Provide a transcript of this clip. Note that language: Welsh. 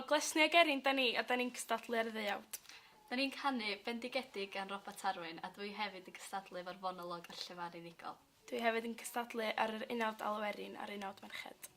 Glesni ag Erin 'da ni a 'da ni'n cystadlu ar y ddeuawd. Da ni'n canu Bendigedig gan Robat Arwyn a dw i hefyd yn cystadlu efo'r fonolog a'r llefaru unigol. Dwi hefyd yn cystadlu ar yr unawd alw Erin a'r unawd merched.